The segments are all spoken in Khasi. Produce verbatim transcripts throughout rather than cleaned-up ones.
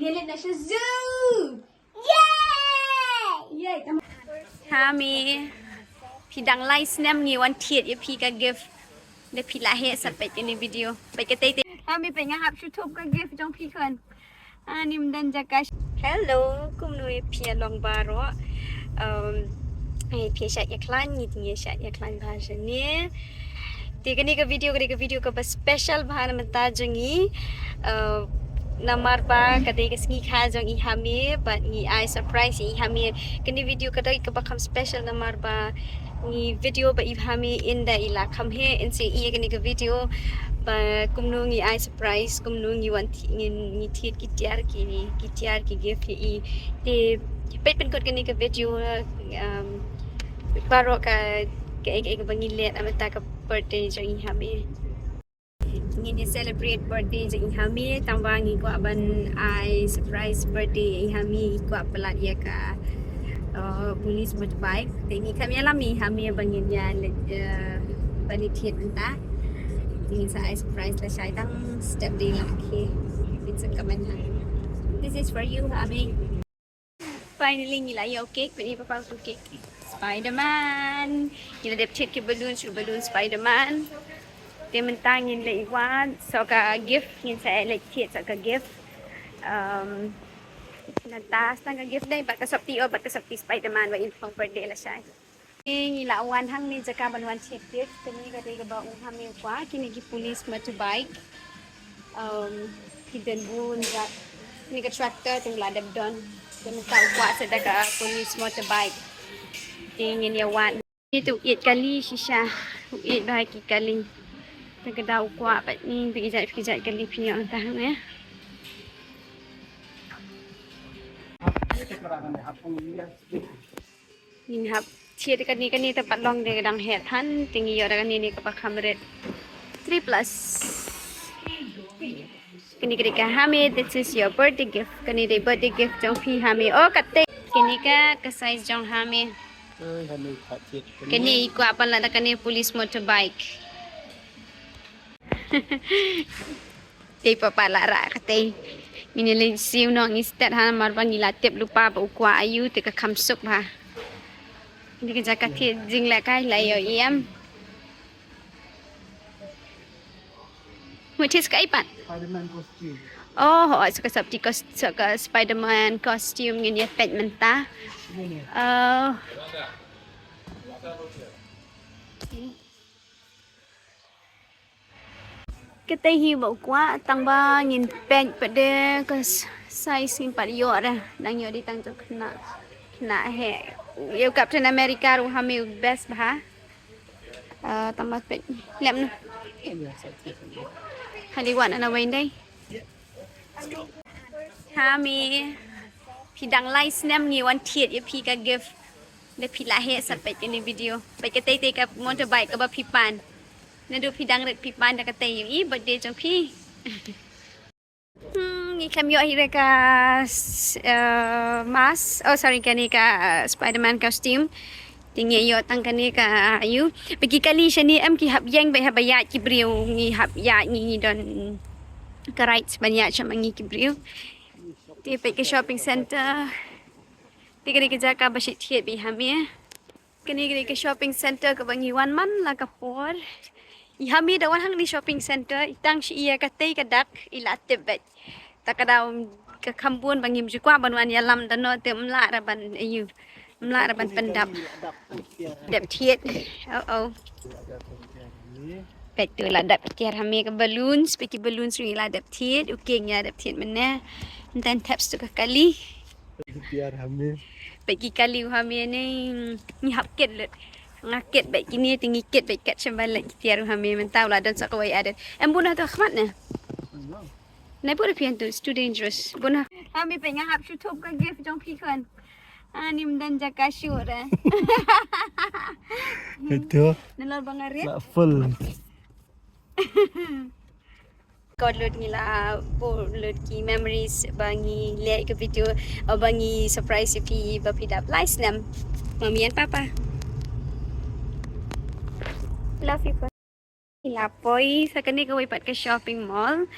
Yay! Yay! Hami, phi dang lai snem ngi wan thied ïa phi ka gift. Da phi la heh sa peit kane video. Peit ka tei tei. Hami peit nga hap shu thup ka gift jong phi khun. Ani mdan jaka. Hello, kumno ïa phi long baroh. Um, ai phi sha ïa klan ngi ting ïa sha ïa klan ba shane. Te kane ka video, kane ka video kaba special ba na mynta jong ngi. Uh, namar ba ka dei ka sngi kha jong i Hami, bad ngi ai surprise i Hami. Kane video ka dei kaba kham special namar ba ngi video ba i Hami in da i la kham heh, in sa i kane ka video ba kumno ngi ai surprise, kumno ngi wan thi-, ngi, ngi thied ki tiar ki, ki tiar ki gift ïa i. Te peit pynkut kane ka video, um, baroh ka, ka, ka, kaba ngi leh na mynta ka birthday jong i Hami. Ngin ïa celebrate birthday jong i Hami, tang ba ngi kwah ban ai surprise birthday i Hami, ngi kwah palat ïa ka, uh, police motorbike. Te ngi kham ïalam i Hami ba ngin ïa leit, uh, ban ïa thied mynta. Ngin sa ai surprise lashai tang step dei la ki. It's a comment ha. This is for you, Hami. Finally ngi la ïoh cake, peit i papa u cake. Spider-Man. Ngi la dep thied ki balloon, shu balloon Spider-Man. Te mynta ngin leit wad soh ka gift, ngin sa leit thied soh ka gift. Um, nangta sa tang ka gift dei bad ka sopti, oh, bad ka sopti Spider-Man ba in phong birthday lashai. Ngi la wan hangne jaka ban wan thied gift, kane ka dei kaba u Hami u kwah, kine ki police motorbike. Um, ki don bun jait. Kane ka tractor te u la dep don. Te mynta u kwah sa da ka police motorbike. Te ngin ïa wad. Te u ïeit kali shisha. U ïeit bha ki kali. Te ka dei u kwah pat ni, phi jait, phi jait kali phi ïoh mynta hangne. Ngin hap thied kane, kane te pat long te ka dang heh than, te ngi ïoh da kane ne kaba kham rit. Three plus. Kane ka dei ka Hami, this is your birthday gift. Kane dei birthday gift jong phi Hami. Oh, kata. Kane ka, ka size jong Hami. Oi, Hami, ka thied. Kane i kwah pan la da kane police motorbike. Te papa la rah katei. Ngin ïa leit siew noh ngi stet ha namar ba ngi la tip lypa ba u kwah aïu te ka kham suk bha. Kane ka jaka thied jinglehkai la ïoh ïam. Mut thied sa kaei pat? Spider-Man costume. Oh, oh, sa ka sopti kos-, sa ka Spider-Man costume ngin ïa peit mynta. Ngin ïa. Oh. Katei hi ba u kwah, tang ba ngin peit pat de ka s-, size ngim pat ïoh re, dang ïoh dei tang jong khynnah, khynnah heh. Ïa u Captain America ruh Hami u best bha. Ah, tang ba peit lem noh. Hollywood ana wei dei. Hami, phi dang lai snem ngi wan thied ïa phi ka gift. Da phi la heh sa peit kane video. Peit katei tei ka motorbike kaba phi pan. Naduh phi dang rit phi pan da katei ïa i birthday jong phi. Hmm, ngi kham ïoh hi re ka s-, eh, mask. Oh, sorry, kane ka, eh, Spider-Man costume. Te ngi ïoh tang kane ka, aïu. Ba ki kali shane em ki hap ïeng bad hap ïaid ki briew, ngi hap ïaid, ngi, ngi don ka rights ban ïaid sha ma ngi ki briew. Te peit ka shopping center. Te kane ka jaka ba shu thied bad i Hami. Kane, kane ka shopping center kaba ngi wan man la ka por. I Hami da wan hangne shopping center, i tang shu ïa katei ka dak, i la tip bad. Ta ka daw ka kham bun ba ngim ju kwah ban wan ïalam da no te ym lah ra ban, aïu. Ym lah ra ban pyndap. Dep thied. Oh, oh. Peit tu la dep tiar Hami ka balloons, peit ki balloons ruh i la dep thied, u king ïa dep thied mynne. Mynta thep sa tu ka kali. Tiar Hami. Peit ki kali u Hami ne, ngi hap kit lut. Nga kit bad kine te ngi kit bad kat sha ba leit ki tiar u Hami mynta u la don sa kawei adet. Em bun ha tu khmat ne? Nai bun ha phi tu, it's too dangerous. Bun ha. Hami peit nga hap shu thup ka gift jong phi khun. Ani mdan jaka shu re. Itu. Nalor ba nga rit. La full. Kot lut ngi la bun lut ki memories ba ngi leh ka video, uh, ba ngi surprise ïa phi ba phi dap lai snem. Mommy and Papa. Love you, Papa. Ngi la poi sa kane kawei pat ka shopping mall.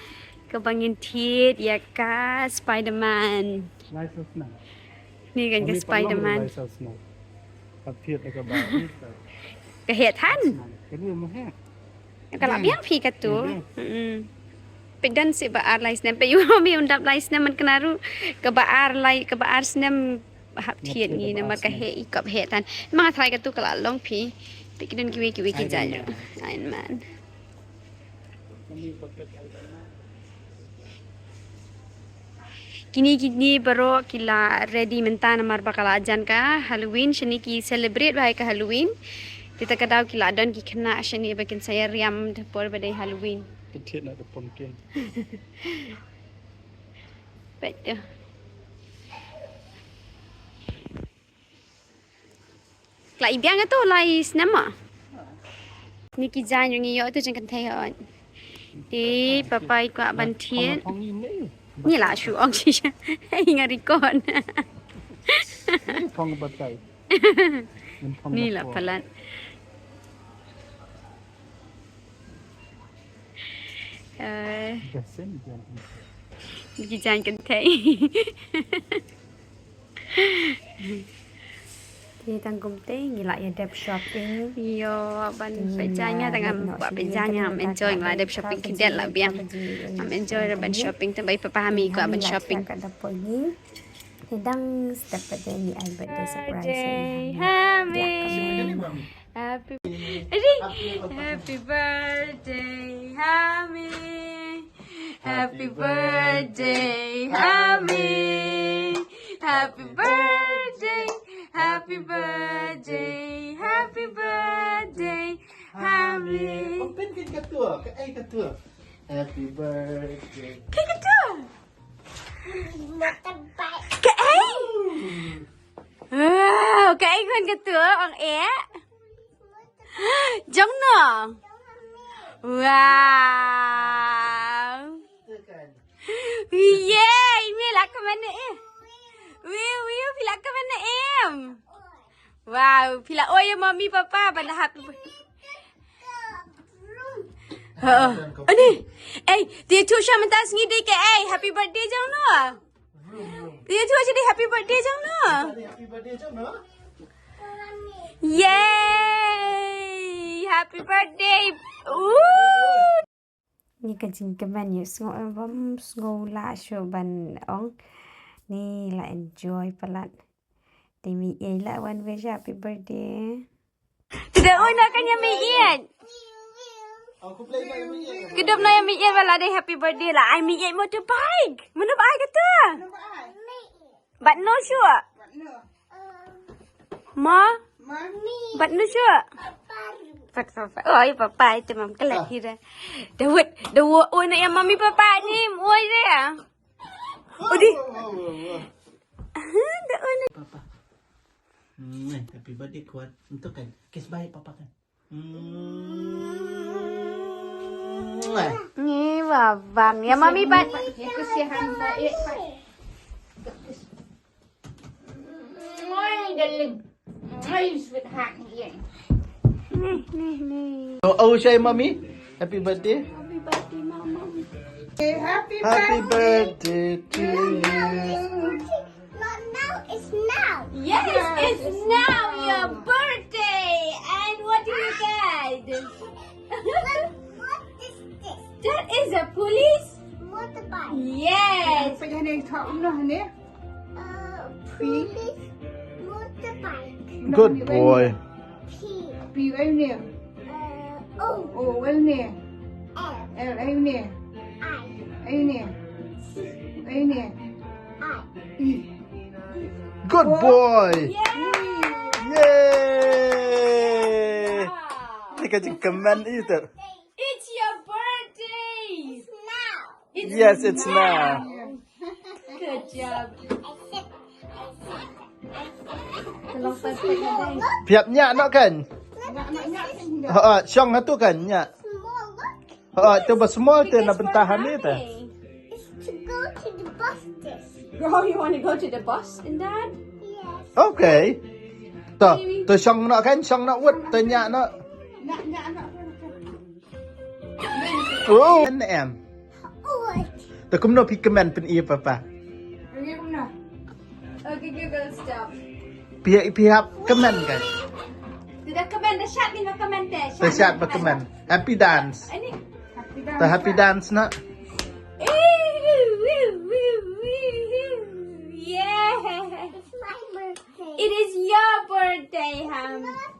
Kaba ngin thied ïa ka Spider-Man. Lai sa snem. Ni kan ka Spider-Man. Lai sa snem. Ka thied ka ba. Ka heh than. Ka ni mo heh. Ka la biang phi katu. Mm. Peit don seh ba ar lai snem, peit ïa u Mami un dap lai snem man kane ruh. Kaba ar lai, kaba ar snem hap thied ngi namar ka heh i kop heh than. Nga tharai katu ka la long phi. Peit ki don kiwei kiwei ki jait ruh. Iron Man. Kine kine baroh ki la ready mynta namar ba ka la jan ka Halloween, shane ki celebrate bha ïa ka Halloween. Te ta ka daw ki la don ki khynnah shane ba kin sa ïa riam da por ba dei Halloween. Ki thied na da pumpkin. Peit tu. Ka la i biang tu lai snem mo. Ni ki jaiñ ngi ïoh tu jingkynthei hooid. Te papa i kwah ban thied. Ni la shu ong shisha. Hei nga record. Ni la palat. Eh, ni ki jaiñ kynthei. Te tang kumta ngi la ïa dep shopping. Ïoh ban peit jaiñ, tang ngam kwah peit jaiñ, ngam enjoy, la dep shopping khyndiat la biang. Ngam enjoy ruh ban shopping, tang ba i papa Hami kwah ban shopping. Ka dap poi ngi. Te dang step pat ngi ai birthday surprise. Birthday Hami. Happy Ready? Happy birthday, Hami. Happy birthday, Hami. Happy birthday, happy birthday, happy birthday, Hami. Open ka katua, ka ai katua. Happy birthday. Ka katua. Ka ai. Wow, ka ai kan katua, ang eh. Jong no. Wow. Yay, me la ka mane eh. Wiu, wiu, phi la ka mane em. Wow, phi la oi ïa mommy papa ban da happy birthday. Ha. Ani. Ei, te tu sha mynta sngi dei ka ei, happy birthday jong no. Te tu sha dei happy birthday jong no. Happy birthday jong no. Yay! Happy birthday. Ooh. Ni ka jingkmen ïa sngew bam sngew la shu ban ong. Ni la enjoy palat. Te mi ei la wan wish happy birthday. Te da oi na kan ïa mi ei. Kidop na ïa mi ei ba la dei happy birthday la ai mi ei motorbike. Mano ba ai kata? Bat no shuh. Ma? Bat no shuh. Pat papa. Oi papa itu mam kelak kira. Dawud, dawud oi na ïa mommy papa ni oi deh. Odi. Papa. Hmm, happy birthday kuat. Untuk kan. Kiss bye papa kan. Hmm. Ni babang ya mommy pat. Oi, darling. Oi, sweetheart. Nih, nih, nih. Oh, oh, say mommy. Happy birthday. Happy birthday, mama. Happy birthday to you. Not now, it's now. Yes, it's now your birthday. And what do you get? What, what is this? That is a police motorbike. Yes. Apa yang ni tak umrah ni? Uh, police motorbike. Good boy. P. P U N ni. Uh, O. O N ni. L. L A ni. I. A ni. C. A ni. I. E. Good boy. Yay. Yay. Ni ka jingkmen itu. It's your birthday. It's now. Yes, it's now. Good job. Phiap nya no kan? Ha, shong hatu kan nya. Ha, tu ba small tu na bentahan ni tu. It's to go to the bus this. Oh, you want to go to the bus, Dad? Yes. Okay. Tu, tu shong no kan, shong no wut tu nya no. Oh, N M. Oh, Te kumno phi kmen pyni papa? Okay, kumno? Okay, Google, stop. Phi, phi hap kmen ka? Te da kmen, da shad, phi hap kmen te. Da shad ba kmen. Happy dance. Ani. Happy dance. Te happy dance na. Ew, ew, ew, ew, ew. Yeah. It's my birthday. It is your birthday, Ham. It's not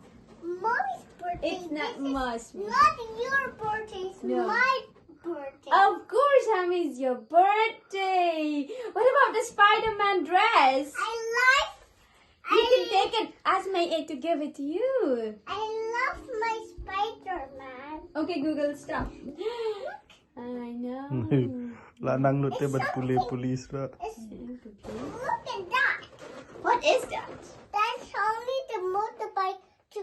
Mommy's birthday. It's not Mommy's. Not your birthday. It's my birthday. Of course, Ham, it's your birthday. What about the Spider-Man dress? I like. You can take it. Ask my aunt to give it to you. I love my Spider-Man. Okay, Google, stop. I know. La nang lut te ban pule pule sra. Look at that. What is that? That's only the motorbike to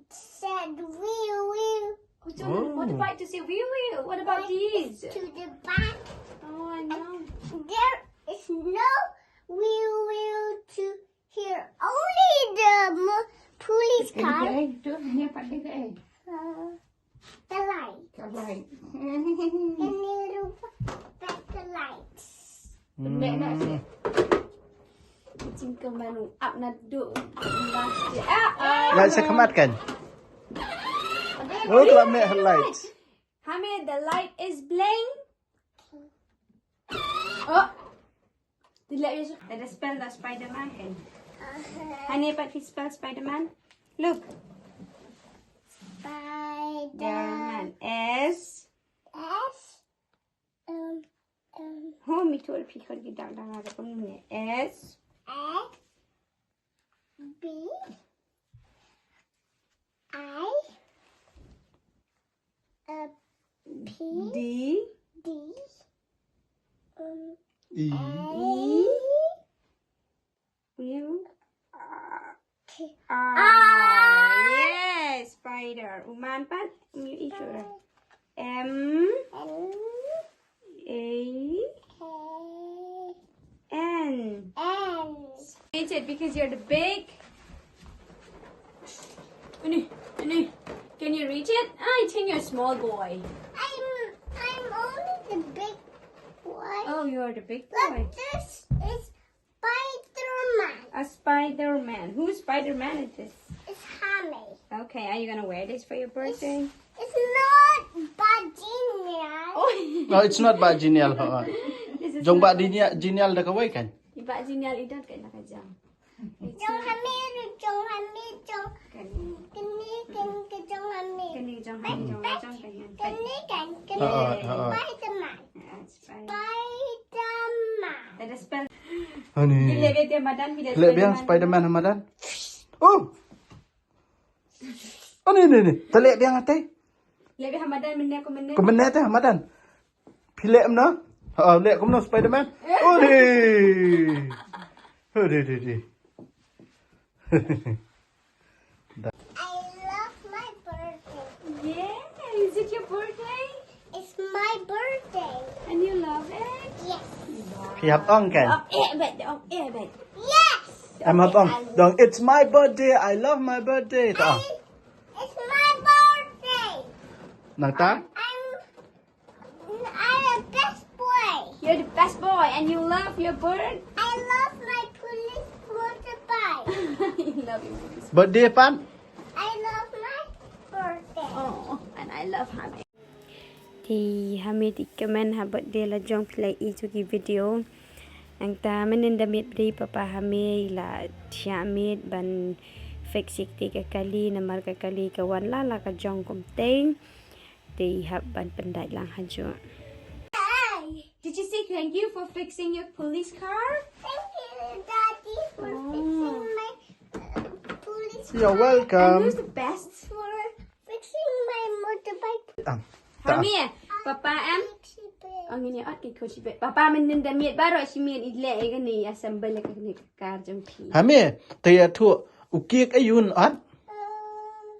said wee wee. Oh, so the motorbike to say wee wee. What about these? To the back. Oh, I know. There is no wee wee to hear. Only the mo- police car. Uh, The light. The light. Kane ruh pat the light. Hmm. Jingkmen u ap naduh last year. Ah, ah. Light sa khmat kan? Oh, tu ame light. Hami, the light is bling. Oh. Dila, you should, that is spell the Spider-Man kan. Hani, pat phi spell Spider-Man? Look. Spider-Man. S. S. Um, um. Ho, mi tu phi khot ki dak dak ada pun ni. S. S. B. I. Uh, P. D. D. Um, E. E. U. T. R. R. Yes, spider. U man pat. U E sure. M. M. A. A. N. N. Waited because you're the big. Ani, ani. Can you reach it? I think you're a small boy. I'm, I'm only the big boy. Oh, you are the big boy. But this is Spider-Man. A Spider-Man. Whose Spider-Man is this? It's Hami. Okay, are you gonna wear this for your birthday? It's, it's not Bah Junior. Oh. No, it's not Bah Junior. Ha. This is jong not Bah Junior, Junior da kawei kan? Bah Junior i don kan da ka jam. Jong Hami, jong Hami, jong. Kane. Kane, kane, jong Hami. Kane jong Hami, jong, jong kane. Kane kan, kane. Ha, ha, ha. Spider-Man. Yeah, Spider-Man. Spider-Man. That is spell. Ani. Leh biang Spider-Man. Leh biang Spider-Man ha madan. Oh. Ani, ni, ni. Te leh biang ate. Leh biang ha madan mynne ko mynne. Ko mynne te ha madan. Phi leh kumno? Ha, leh kumno Spider-Man? Ode. Ode, ode, ode. I love my birthday. Yeah, is it your birthday? It's my birthday. And you love it? Yes. Phi hap ong kan? Ong eh bet, ong eh bet. Yes. Em hap ong. Dong, it's my birthday. I love my birthday. To ong. I, it's my birthday. Nangta? I'm I'm the best boy. You're the best boy and you love your bird? I love my police motorbike. You love your police. Birthday pat? I love my birthday. Oh, and I love Hami. Te Hami te kmen ha birthday la jong phi la i jong ki video. Nangta mynnin da miet briew papa Hami la thiah miet ban fix ïa kata ka kali namar ka kali ka wan la la ka jong kumteng. Te hap ban pyndait lang hajuh. Did you say thank you for fixing your police car? Thank you, Daddy, for fixing my, uh, police car. You're welcome. And who's the best for fixing my motorbike? Ah. Hami, papa em. Oh, ngin ïa ot ki coach bed. Papa mynnin da miet baroh shi miet i leh ïa kane, ïa assemble ïa kane ka kar jong phi. Hami, te ïathuh u cake aïu yn ot? Uh,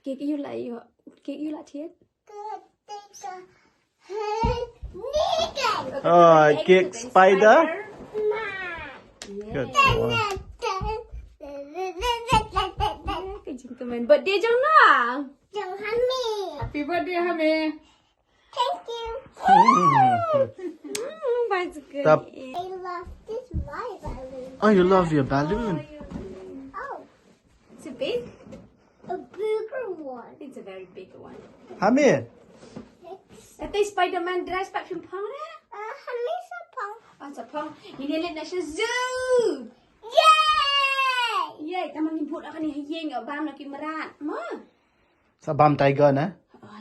Cake aïu la ïoh? Cake aïu la thied? Oh, cake spider. Good boy. Ka jingkmen birthday jong nga. Jong Hami. Happy birthday, Hami. Thank you. Mm, that's good. Tap. I love this my balloon. Oh, you love your balloon. Oh, It's a big. a bigger one. It's a very big one. Hami. Next. Kata Spider-Man dress pat shim phong na? Uh, Hamisa Pong. Oh, sa phong. Ini lihat na sha zoo. Yay! Yay, tama ngin put akan ni hayeng o bam na ki mrad. Ma. Sa bam tiger na. Oh,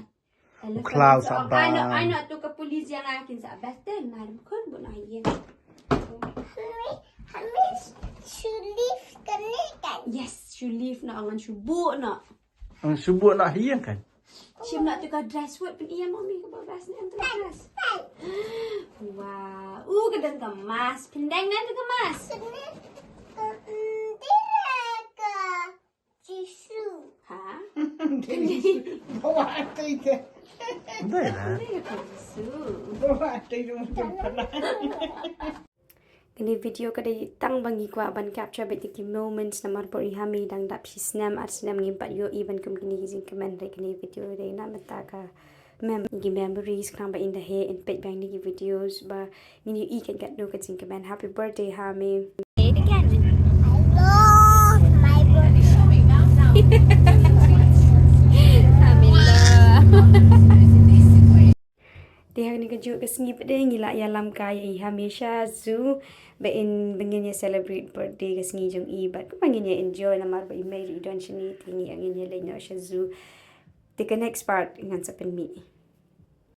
elephant. Klaw So, sa I know, bam. I know tu ka police yang akin sa best then. Madam kun bu na hayeng. Hami, Hami, should leave the naked. Yes, shu leave na angan shu bu na. Ang subuh nak hayeng kan. Shim na tu ka dress wot pun iya mami ka babas ni antu dress. Wow. Uh, ka dan ka mask. Pendeng na tu ka mask. Sini, um, dia ke Jisoo. Ha? Bawa hati ke. Dai lah. Ini ka Jisoo. Bawa hati tu macam pernah. Kane video ka dei tang ba ngi kwah ban capture bad ki moments namar ba i Hami dang dap shi snem ar snem ngim pat ïohi ban kum kine ki jingkmen re kane video dei na bynta ka mem ki memories khnang ba in da he in peit bang ki videos ba ngin ïohi kan kat no ka jingkmen happy birthday Hami. I love my birthday. Hami love. Te ha kane ka juh ka sngi pat de ngi la ïalam ka ïa i Hami sha zoo ba in ba ngin ïa celebrate birthday ka sngi jong i bad kumba ngin ïa enjoy namar ba i mei i don shane te ngi ngin ïa leit noh sha zoo. Te ka next part ngan sa pynmih.